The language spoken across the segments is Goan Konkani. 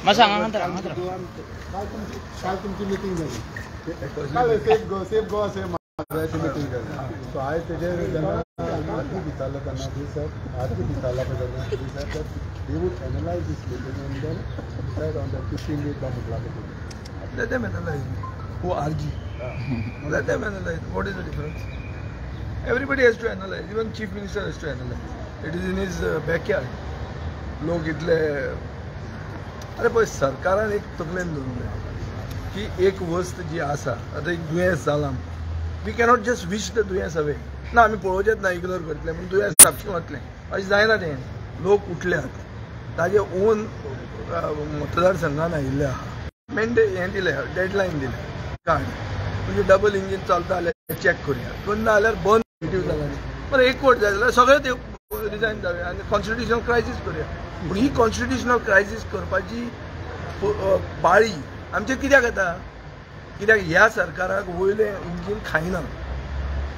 काल तुमची मिटींग जाली, काल सेफ गोवा सेफ म्हादयची मिटींग जाली. सो आयज तेजेर जेन्ना आरजी विचारलो तेन्ना सर, आरजी विचारला पळय तेन्ना sir that they would analyse this meeting and then decide on the 15 days का म्हटला पळय. Let them analyze. Who RG? Let them analyze. What is the difference? Everybody has to analyze. Even Chief Minister has to analyze. It is in his backyard. लोक इतले, अरे पळय सरकारान एक तकलेन दवरूंक जाय की एक वस्त जी आसा आतां एक दुयेंस जालां, we cannot just wish the दुयेंस अवे. ना आमी पळोवचेच ना, इग्नोर करतले पूण दुयेंस सापशें वतलें अशें जायना. तें लोक उठल्यात, ताजे ओन मतदारसंघान आयिल्ले आहा. मेंडे हें दिलें, डेडलायन दिलें कार्ड, म्हणजे डबल इंजीन चलता जाल्यार चॅक करुया, करना जाल्यार बंद निगेटीव जाला. बरें एकवट जाय जाल्यार सगळें ते रिजायन जावया आनी कॉन्स्टिट्युशनल क्रायसीस करुया. पूण ही कॉन्स्टिट्युशनल क्रायसीस करपाची पाळी आमचेर कित्याक येता? कित्याक ह्या सरकाराक वयलें इंजीन खायना,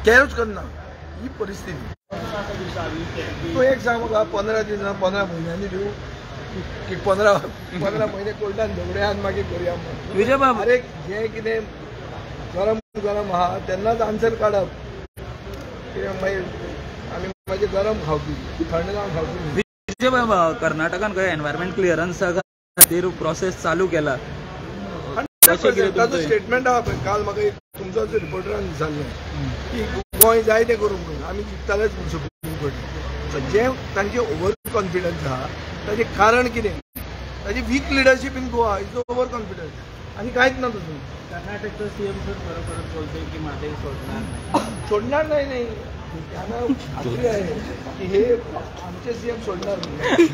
कॅरूच करना ही परिस्थिती. तूं एक सांग म्हाका, 15 दिसां 15 म्हयन्यांनी दिवं की 15 म्हयने कोर्टान झगड्या आनी मागीर करुया म्हूण? विजय बाब, अरे जें कितें गरम गरम आहा तेन्नाच आन्सर काडप. कित्याक मागीर आमी मागीर गरम खावपी, थंड जावन खावपी न्ही. विजय बाब, कर्नाटकान खंय एनवायरमेंट क्लियरन्सा खातीर प्रोसेस चालू केला. ताचो स्टेटमेंट आहा पळय, काल म्हाका एक तुमचोच रिपोर्टरान विचारलें की गोंय जाय तें करूंक म्हणून आमी जिखतालेच म्हूण सुप्रीम कोर्टान. सो जें तांचें ओवर कॉन्फिडन्स आहा ताचें कारण कितें? ताची weak leadership in Goa is over confidence आनी कांयच ना तातूंत. कर्नाटकचा सीएम सर परत परत बोलतोय की म्हादई सोडणार नाही. सोडणार नाही, नाही त्यांना खात्री आहे की हे आमचे सीएम सोडणार नाही.